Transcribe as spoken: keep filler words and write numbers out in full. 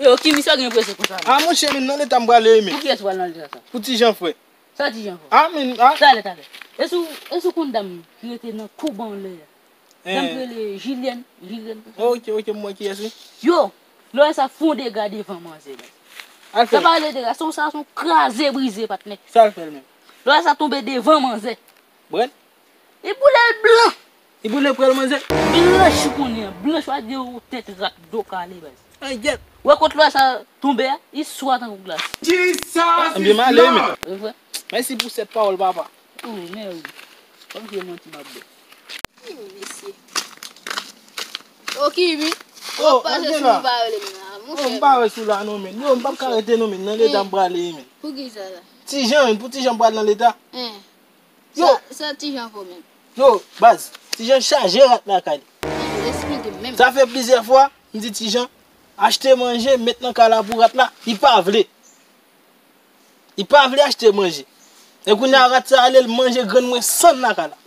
Yo, ki misye gen prese konsa? A monchè, men nan leta m prale, men. Pou kiyès pral nan leta sa? Pou Ti Jan, frè. Sa Ti Jan fè? A, men, a. Talè, talè. E sou, e sou konn dam ki rete nan kou ban lè a? Dam ki rele Jilyèn, Jilyèn. Ok, ok, m wè kiyès, wi. Yo, lè sa fon dega devan manzè, baz. Al fè. Sa pa rele dega, se yon, sa se yon kraze brize, patnè. Sa l fè l menm? Lè sa tonbe devan manzè. Brèt. Li boule l blan. Li boule prè l manzè. Blanch ou konnen an, blanch ou a di ou tèt rat do kale, baz. Ay, gyèt. Wè kot lè sa tonbe a, li swa tankou glas. Jesus is Lord. Mèsi pou sèt pawòl, papa. Oh, men wi. Kòm se manti m ap bay. Wi, mesye. Ok, wi. Oh, pase sou la. Ou pa rele m la, monchè. Oh, m pa rete sou la non, men. Yo, m p ap ka rete non, men. Nan leta m prale, men. Pou ki sa la? Ti Jan, men. Pou Ti Jan pral nan leta. Yo. Sa, sa Ti Jan fè menm? Yo, baz, Ti Jan chaje rat lakay li. Esplike m menm. Sa fè plizyè fwa, m di Ti Jan, achte manje, met nan kay la pou rat la, li pa vle. Li pa vle achte manje. E kounye a rat sa ale, l manje grenn mwen san nan kay la.